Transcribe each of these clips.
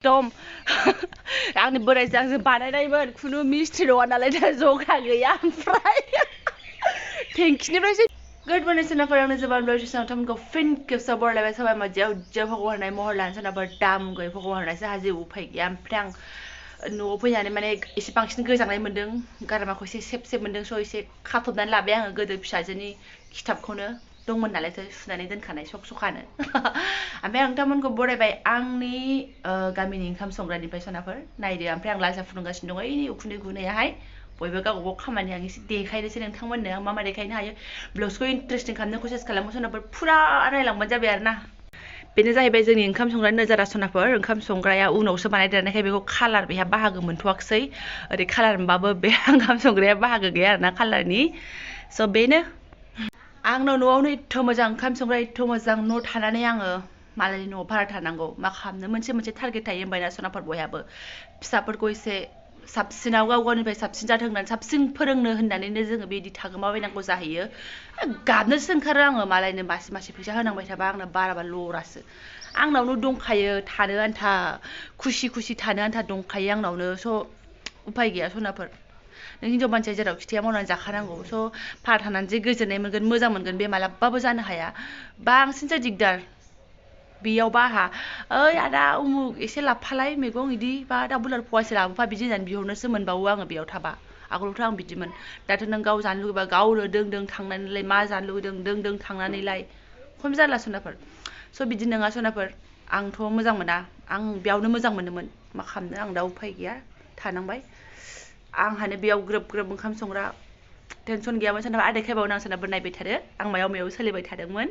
एकदम आंनि बोराइजों आंजों बानायनायमोन खुनु मिस्ट्रि नङा नालाय दा जखा गैया ओमफ्राय टेंकिनिफ्रायसो गुड मर्निं सोनाफोर आंनो जोबान ब्लॉग तुमको फिन खेबसे बरलायबाय साबाय मजायाव जे भगवान महर लानो सोनाफोर दाम गैयै भगवानसो हाजो उफाय गैया ओमफ्राय आं न'आव फैनानै माने एसे बांसिन गोजांनाय मोन्दों गारामाखौ एसे सेब मोन्दों स' एसे खाथबनानै लाबाय आङो गोदो फिसाजोनि खिथाबखौनो दंमोन नालायथो सुनानै दोनखानाय सखानो ओमफ्राय आं नोंथांमोनखौ बरायबाय आंनि गामिनि ओंखाम संग्रानिफ्राय सोनाफोर नायदो ओमफ्राय आं लाल साहा फुदुंगासिनो दङ ओइ उखुन्दै गुनायाहाय बयबो गावबागाव खामानि आं एसे देखायनोसै नोंथांमोननो आं मा देखायनो हायो ब्लग्सखौ इन्टारेस्टिं खालामनो कसिस खालामो सोनाफोर फुरा नायलांबानो जाबाय आरो ना बेनो जाहैबाय जोंनि ओंखाम संग्रा नोजोरा सोनाफोर ओंखाम संग्राया उनावसो बानायदेरनायखाय बेखौ कालार बेहा बाहागो मोनथ'वाखसै ओरै कालार मोनबाबो बे ओंखाम संग्राया बाहागो गैया आरो ना कालारनि स' बेनो आंनाव न'आवनो एथ' मोजां ओंखाम संग्रा एथ' मोजां न' थानानै आङो मालायनि न'आव भारा थानांगौ मा खालामनो मोनसे टारगेट थायो होनबायना सोनाफोर बयहाबो फिसाफोरखौ एसे साबसिनाव गाव गावनिफ्राय साबसिन जाथों होननानै साबसिन फोरोंनो होननानैनो जोङो बिदि थागोमाबायनांगौ जाहैयो गाबनोसो ओंखारो आङो मालायनो मासे फैसा होनांबाय थाबा आंनो बाराबा लरासो आंनावनो दंखायो थानो आन्था खुसि थानो आन्था दंखायो आंनावनो स' उफाय गैया सोनाफोर नों हिनजाव मानसिया जेराव खिथाया मावनानै जाखानांगौ स' भारा थानानै जे गोजोननाय मोनगोन मोजां मोनगोन बे मालाबाबो जानो हाया बांसिनसो दिगदार बेयावबा आहा ओइ आदा उमुक एसे लाबफालाय मैगं इदि बा दा बुलार फवासे लाबोफा बिदि होननानै बिहरनोसो मोनबावो आङो बेयाव थाबा आगोलावथ' आं बिदिमोन दाथ' नों गाव जानो लुगैबा गावनो दों थांनानैलाय मा जानो लुगैदों दों थांनानैलाय खम जाला सोनाफोर स' बिदि नङा सोनाफोर आंथ' मोजां मोना आं बेयावनो मोजां मोनोमोन मा खालामनो आं दा उफाय गैया थानांबाय आंहानो बेयाव ग्रोब ओंखाम संग्रा टेनसन गैयामोन सोनाबा आदै खायबावनो आं सोनाबा नायबाय थादो आं मायाव सोलिबाय थादोंमोन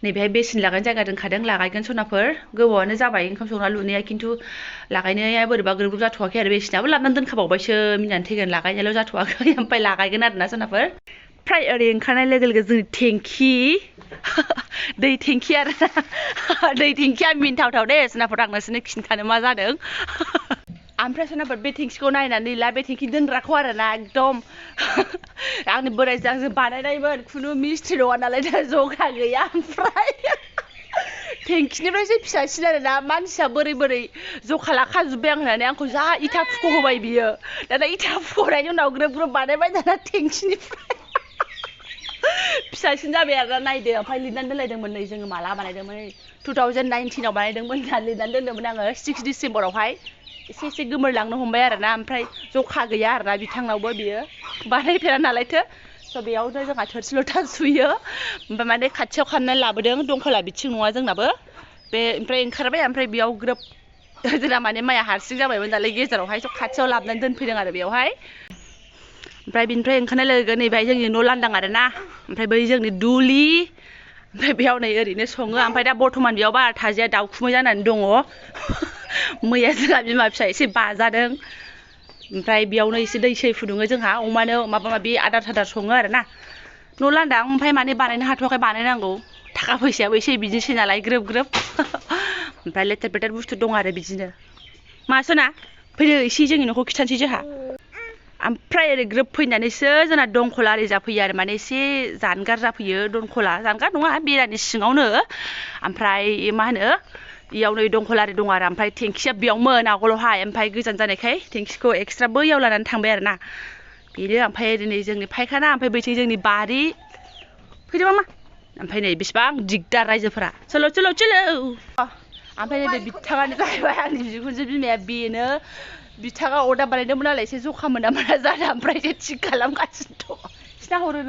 नैबेहाय बेसिन लागायनो जायगा दोनखादों लागायगोन सोनाफोर गोबावानो जाबाय ओंखाम संना लुनाया खिन्थु लागायनाया बोरैबा ग्रोब जाथ'वाखै आरो बेसिनाबो लाबनानै दोनखाबावबायसो मिनानै थैगोन लागायनायल' जाथ'वाखै ओमफ्राय लागायगोन आरोना सोनाफोर फ्राय ओरै ओंखारनाय लोगो लोगो जोंनि टेंकि दै टेंकि आरोना दै टेंकिया मिनिथावथाव दे सोनाफोर आं नोंसोरनो खिन्थानो मा जादों ओमफ्राय सोनाफोर बे टेंकिखौ नायनानै ला बे टेंकि दोनग्राखौ आरोना एकदम आंनि बोराइजों आंजों बानायनायमोन खुनु मिस्ट्रि नङा नालाय दा जखा गैया ओमफ्राय टेंकिनिफ्रायसो फिसासिन आरोना मानसिया बोरै जखा लाखाजोब्बाय आं होननानै आंखौ जा इथा फुख' होबाय बियो दाना इथा फुख'नायनि उनाव ग्रोब बानायबाय दाना टेंकिनिफ्राय फिसासिन जाबाय आरोना नायदो ओमफ्राय लिरनानै दोनलायदोंमोन नै जोङो माला बानायदोंमोन 2019 बानायदोंमोन होननानै लिरनानै दोनदोंमोन आङो 6 डिसेम्बरावहाय एसे गोमोरलांनो हमबाय आरोना ओमफ्राय जखा गैया आरोना बिथांनावबो बियो बानायफेरा नालायथो स' बेयावनो जोंहा थोरसि लथा सुयो ओमफ्राय माने खाथियाव खालामनानै लाबोदों दंखला बिथिं नङा जोंनाबो बे ओमफ्राय ओंखारबाय ओमफ्राय बेयाव ग्रोब जोंना माने माइया हारसिं जाबायमोन नालाय गेजेरावहाय स' खाथियाव लाबोनानै दोनफैदों आरो बेयावहाय ओमफ्राय बिनिफ्राय ओंखारनाय लोगो नैबाय जोंनि न' लांदां आरोना ओमफ्राय बै जोंनि दुलि ओमफ्राय बेयाव नै ओरैनो सङो ओमफ्राय दा बर्थमान बेयाव बारा थाजाया दाउखुमै जानानै दङ मैया जोंहा बिमा फिसा एसे बाजादों ओमफ्राय बेयावनो एसे दै फुदुङो जोंहा अमानो माबा माबि आदार सङो आरोना न' लांदां ओमफ्राय माने बानायनो हाथ'वाखै बानायनांगौ थाखा फैसायाबो एसे बिदिनोसै नालाय ग्रोब ओमफ्राय लेथेर फेथेर बुस्थु दं आरो बिदिनो मा सना फैदो एसे जोंनि न'खौ खिथानोसै जोंहा ओमफ्राय ओरै ग्रोब फैनानैसो जोंना दंखला ओरै जाफैयो आरो माने एसे जानगार जाफैयो दंखला जानगार नङा बेरानि सिङावनो ओमफ्राय मा होनो इयावनो दंखला ओरै दं आरो ओमफ्राय टेंकिया बेयावमोन आगोलावहाय ओमफ्राय गोजान जानायखाय टेंकिखौ एक्सट्रा बैयाव लानानै थांबाय आरोना बेनो ओमफ्राय ओरै जोंनि फायखाना ओमफ्राय बैथिं जोंनि बारि फैदो मामा ओमफ्राय नै बेसेबां दिगदार रायजोफोरा चलो ओमफ्राय नै बिथाङानो जाहैबाय आंनि बिखुनजो बिमाया बेनो बिथाङा अर्दार बानायदोंमोन नालाय एसे जखा मोना जादों ओमफ्राय एसे थिग खालामगासिनो दं सिना हरो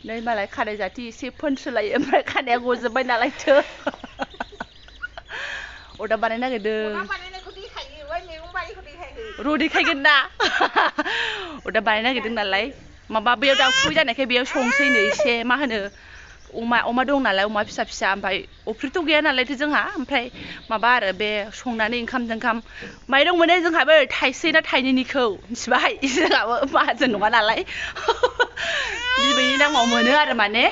नै मालाय खानाय जाथि एसे फोनसोलायो ओमफ्राय खानाया गजोब्बाय नालायथो अर्दार बानायनो नागिरदों र' देखायगोन ना अर्दार बानायनो नागिरदों नालाय माबा बेयाव दाउखुमै जानायखाय बेयाव संसै नो एसे मा होनो अमा दं नालाय अमा फिसा ओमफ्राय अफ्रिथ' गैया नालायथो जोंहा ओमफ्राय माबा आरो बे संनानै ओंखाम माइरं मोनो जोंहाबो थाइसे ना थाइनैनिखौ मिथिबाय जोंहाबो माहाजोन नङा नालाय बिबैनि नामाव मोनो आरो माने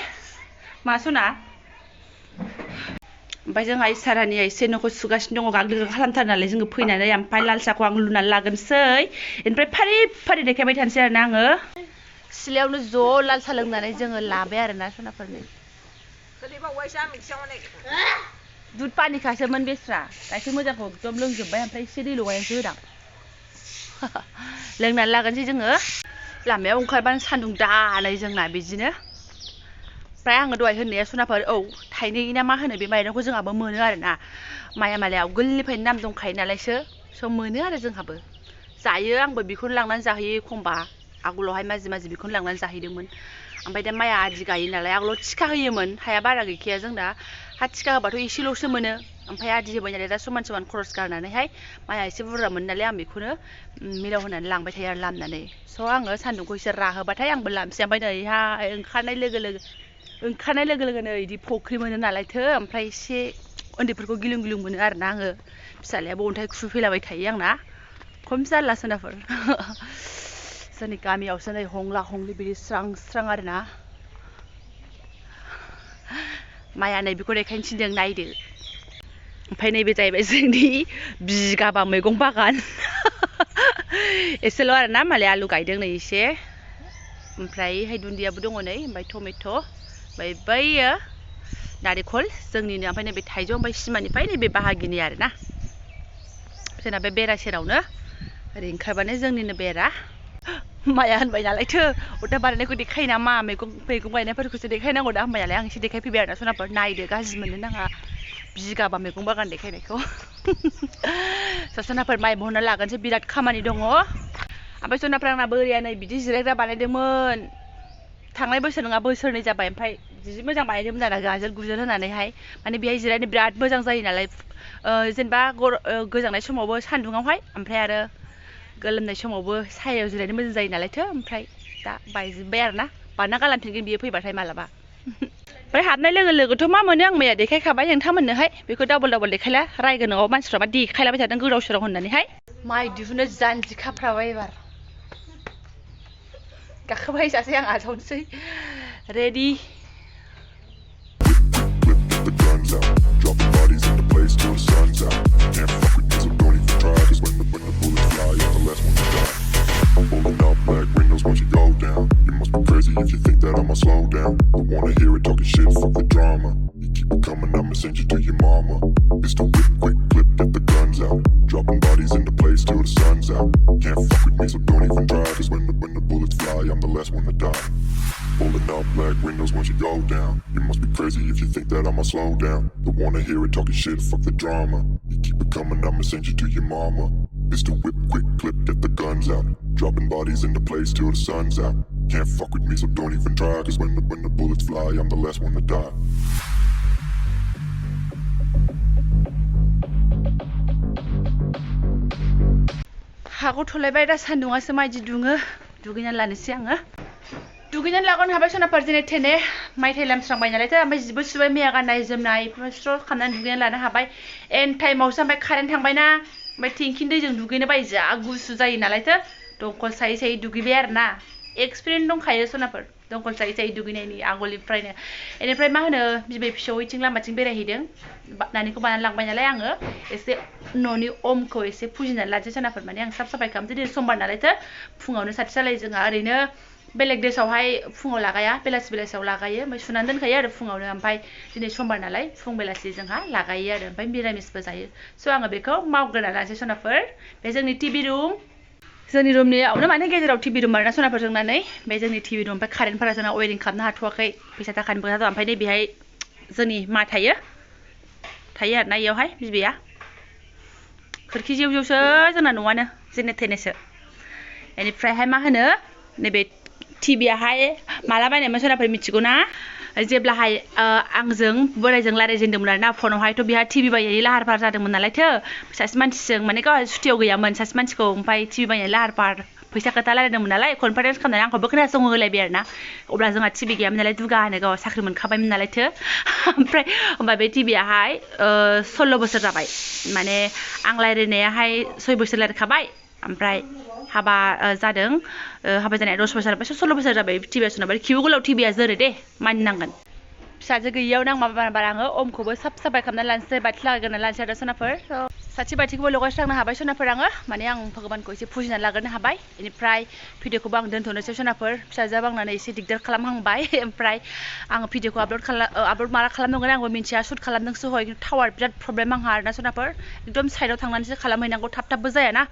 मा सना ओमफ्राय जोंहा इसारानिया एसे न'खौ सुगासिनो दङ गाग्लिग्रा खालामथार नालाय जोङो फैनानै ओमफ्राय लाल साहखौ आं लुनानै लागोनसै ओमफ्राय फारि देखायबाय थानोसै आरोना आङो सिलायावनो ज' लाल साहा लोंनानै जोङो लाबाय आरोना सनाफोरनि दुध पानिखासोमोन बेस्रा गाइखेर मोजांखौ एकदम लोंजोब्बाय ओमफ्राय एसे दै लगायनानैसो होदां लोंनानै लागोनसै जोङो लामायाव ओंखारबानो सान्दुं दानै जोंना बिदिनो ओमफ्राय आङो दहाय होननाया सनाफोर औ थाइनै ना मा होनो बे माइरंखौ जोंहाबो मोनो आरोना माइया मालाय आवगोलनिफ्रायनो नाम दंखायो नालायसो स' मोनो आरो जोंहाबो जायो आंबो बेखौनो लांनानै जाहैयो एखमबा आगोलावहाय माजि बेखौनो लांनानै जाहैदोंमोन ओमफ्राय दा माइया आदि गायो नालाय आगोलाव थिखा होयोमोन हाया बारा गैखाया जोंना हा थिखा होबाथ' एसेल'सो मोनो ओमफ्राय आदि होबाय नालाय दा समान खरस गारनानैहाय माइया एसे बुरजा मोनो नालाय आं बेखौनो मिलाव होनानै लांबाय थायो आरो लामनानै स' आङो सान्दुंखौ एसे राहोबाथाय आंबो लामसै ओमफ्राय नैहाय ओंखारनाय लोगो लोगोनो बिदि फख्रि मोनो नालायथो ओमफ्राय एसे उन्दैफोरखौ गिलुं मोनो आरोना आङो फिसालायाबो अन्थाइ खुबैफैलाबाय थायो आंना खम जारला सोनाफोर जोंनि गामियावसो नै हंला हंलि बिदि स्रां आरोना माइया नैबेखौ देखायनो थिनदों नायदो ओमफ्राय नैबे जाहैबाय जोंनि बिगाबा मैगं बागान एसेल' आरोना मालाय आलु गायदों नै एसे ओमफ्रायहाय दुन्दियाबो दङ नै ओमफ्राय टमेट' ओमफ्राय बैयो नारेंखल जोंनिनो ओमफ्राय नैबे थाइजौ ओमफ्राय सिमानिफ्राय नैबे बाहागिनि आरोना जोंना बे बेरा सेरावनो ओरै ओंखारबानो जोंनिनो बेरा माया होनबाय नालायथो अरदाब बानायनायखौ देखायो नामा मैगं गायनायफोरखौसो देखायनांगौ दा होनबाय नालाय आं एसे देखायफैबाय आरोना सनाफोर नायदो गाज्रि मोननो नाङा बिगाबा मैगं बागान देखायनायखौ सनाफोर माइ बहनना लागोनसै बिराद खामानि दङ ओमफ्राय सनाफोर आंना बोरिया नै बिदि जिरायग्रा बानायदोंमोन थांनाय बोसोर नङा बोसोरनै जाबाय ओमफ्राय जि मोजां बानायदोंमोन आरो गाजोल गुजोल होनानैहाय माने बेहाय जिरायनो बिराद मोजां जायो नालाय जेनेबा गोजांनाय समावबो सान्दुङावहाय ओमफ्राय आरो गोलोमनाय समावबो सायायाव जिरायनो मोजां जायो नालायथो ओमफ्राय दा बायजोब्बाय आरोना बानायना गालांफिनगोन बियो फैबाथाय मालाबा ओमफ्राय हाबनाय लोगो मा मोनो आं मैया देखायखाबाय नोंथांमोननोहाय बेखौ डाबल देखायला रायगोन न'आव मानसिफ्रा मा देखायलाबाय थादों गोदाव सोराव होननानैहाय माइ दिहुनो जानजि खाफ्राबाय एबार गाखोबाय सासे आं आजावनोसै ready Once you go down, you must be crazy if you think that I'ma slow down. Don't wanna hear it talking shit, fuck the drama. You keep it coming, I'ma send you to your mama. Pistol whip, quick clip, get the guns out. Dropping bodies into place till the sun's out. Can't fuck with me, so don't even try. Cause when the bullets fly, I'm the last one to die. Pulling up black windows once you go down. You must be crazy if you think that I'ma slow down. Don't wanna hear it talking shit, fuck the drama. You keep it coming, I'ma send you to your mama. Pistol whip, quick clip, get the guns out. Dropping bodies into place till the sun's out. Can't fuck with me, so don't even try. Cause when the bullets fly, I'm the last one to die. हागौ थलायबाय दा सान्दुङासो मायदि दुङो दुगैनानै लानोसै आङो दुगैनानै लागोन हाबाय सनाफोर जेने थेने माइथाइ लामस्रांबाय नालायथो ओमफ्राय जिबो सुबाय मैया गाननाय जोमनाय स्र' खालामनानै दुगैनानै लानो हाबाय एन टाइमावसो ओमफ्राय कारेन्ट थांबायना ओमफ्राय टेंकिनि दैजों दुगैनो बायो जा गुसु जायो नालायथो दंखल सायै दुगैबाय आरोना एक्सपिरियेन्स दंखायो सनाफोर दंखल सायै दुगैनायनि आगोलनिफ्रायनो बेनिफ्राय मा होनो बिबै फिसौ ओइथिं लामाथिं बेरायहैदों नानिखौ बानायनानै लांबाय नालाय आङो एसे न'नि अमखौ एसे फुजिनानै लानोसै सनाफोर माने आं साफ साफाय खालामसै दिनै समबार नालायथो फुङावनो साथि सालायो जोंहा ओरैनो बेलेग देसावहाय फुङाव लागाया बेलासियाव लागायो ओमफ्राय सुनानै दोनखायो आरो फुङावनो ओमफ्राय दिनै समबार नालाय फुं बेलासि जोंहा लागायो आरो ओमफ्राय मिरामिसबो जायो स' आङो बेखौ मावग्रोना लानोसै सनाफोर बे जोंनि टिभि रुम जोंनि रुमनियावनो माने गेजेराव टिभि रुम आरोना सनाफोर जोंनानै बे जोंनि टिभि रुम ओमफ्राय कारेन्टफोरा जोंना वेरिं खालामनो हाथ'वाखै फैसा थाखानि खोथा दं ओमफ्राय बेहाय जोंनि मा थायो आरोना इयावहाय बिबैया खोरखि जेवसो जोंना न'आनो जेने थेनेसो बेनिफ्रायहाय मा होनो नैबे टिभियाहाय माला बायनायमोन सनाफोर मिथिगौ ना जेब्लाहाय आंजों बोरायजों रायज्लायजेनदोंमोन आरोना फनावहायथ' बेहा टिभि बायनायनि लाहार फाहार जादोंमोन नालायथो सासे मानसिजों माने गावहा सुटियाव गैयामोन सासे मानसिखौ ओमफ्राय टिभि बायनायनि लाहार फाहार फैसा खोथा रायलायदोंमोन नालाय कनफारेन्स खालामनानै आंखौबो खोनासंहो होलायबाय आरोना अब्ला जोंहा टिभि गैयामोन नालाय दुगा होनो गावहा साख्रि मोनखाबायमोन नालायथो ओमफ्राय होमबा बे टिभियाहाय 16 बोसोर जाबाय माने आं रायलायनायाहाय 6 बोसोर रायलायखाबाय ओमफ्राय हाबा जादों हाबा जानाया 10 बोसोर जाबाय 16 बोसोर जाबाय टिभिया सोनाबाय खिबु गोलाव टिभिया जोरो दे मानिनांगोन फिसाजो गैयियावनो आं माबा आङो अमखौबो साफ साफाय खालामनानै लानोसै बाथि लागायग्रोना लानोसै आरो सनाफोर साथि बाथिखौबो लगायस्रांनो हाबाय सनाफोर आङो माने आं भगबानखौ एसे फुजिनानै लाग्रोनो हाबाय बेनिफ्राय भिडिअखौबो आं दोनथ'नोसै सनाफोर फिसाजोआ बांनानै एसे दिगदार खालामहांबाय ओमफ्राय आङो भिडिअखौ आपल'ड माला खालामनांगोन आंबो मिन्थिया शुट खालामदोंसो हय टावार बिराद प्रब्लेम आंहा आरोना सनाफोर एकदम साइडआव थांनानैसो खालामहैनांगौ थाब-थाबबो जायाना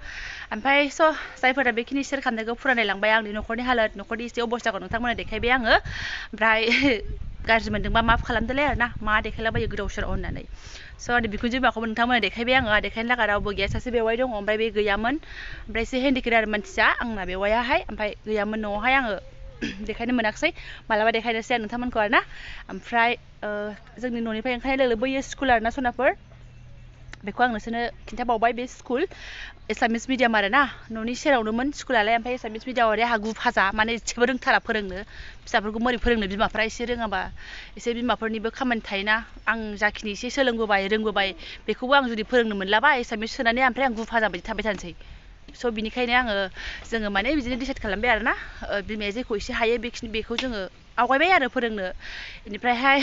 ओमफ्राय स' जायफोरा बेखिनि शेयार खालामनायखौ फुरायनाय लांबाय आंनि न'खरनि हालोद न'खरनि एसे अबस्थाखौ नोंथांमोना देखायबाय आङो ओमफ्राय गाज्रि मोनदोंबा माफ खालामदोलाय आरोना मा देखायलाबायो गोदाव सोराव होननानै स' आरो बिखुनजो बिमाखौबो नोंथांमोना देखायबाय आङो देखायनो लागा रावबो गैया सासे बेवाइ दङ ओमफ्राय बे गैयामोन ओमफ्राय एसे हेन्डिकेप आरो मानसिया आंना बेवाइयाहाय ओमफ्राय गैयामोन न'आवहाय आङो देखायनो मोनाखिसै मालाबा देखायनोसै आं नोंथांमोनखौ आरोना ओमफ्राय जोंनि न'निफ्राय ओंखारनाय लोगो बैयो स्कुल आरोना सनाफोर बेखौ आं नोंसोरनो खिन्थाबावबाय बे स्कुल एसामिस मिडियाम आरोना न'नि सेरावनोमोन स्कुलालाय ओमफ्राय एसामिस मिडियाम आरो आंहा गुफाजा माने एसेबो रोंथारा फोरोंनो फिसाफोरखौ मोरै फोरोंनो बिमाफ्रा एसे रोङाबा एसे बिमाफोरनिबो खामानि थायोना आं जाखिनि एसे सोलोंबोबाय रोंबोबाय बेखौबो आं जुदि फोरोंनो मोनलाबा एसामिस सोनानै ओमफ्राय आं गुफाजा बायदि थाबाय थानोसै स' बिनिखायनो जोङो माने बिदिनो डिसाइड खालामबाय आरोना बिमाया जेखौ एसे हायो बेखौ जोङो आवगायबाय आरो फोरोंनो बेनिफ्रायहाय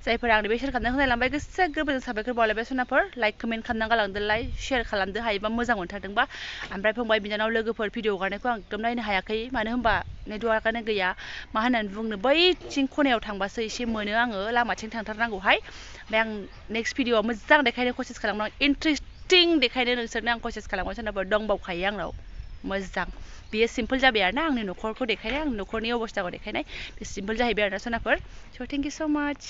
जायफोरा आंनो बे शेयार खालामनायखौ नायलांबाय गोसो गोरबोजों साबायखर बावलायबाय सनाफोर लाइक कमेन्ट खालामना गालांदोलाय शेयार खालामदो हायोबा मोजां मोनथारदोंबा ओमफ्राय फंबाय बिनानाव लोगोफोर भिडिअ हगारनायखौ आं एकदम नायनो हायाखै मानो होनबा नेटवार्कआनो गैया मा होननानै बुंनो बैथिं खनायाव थांबासो एसे मोनो आङो लामाथिं थांथारनांगौहाय ओमफ्राय आं नेक्स्ट भिडिअआव मोजां देखायनो कसिस खालामनो इन्ट्रेस्टिं देखायनो नोंसोरनो आं कसिस खालामगोन सोरनाबा दंबावखायो आंनाव मोजां बेयो सिम्पोल जाबाय आरोना आंनि न'खरखौ देखायनाय आंनि न'खरनि अबस्थाखौ देखायनाय बे सिम्पोल जाहैबाय आरोना सनाफोर स' थेंक इउ स' माच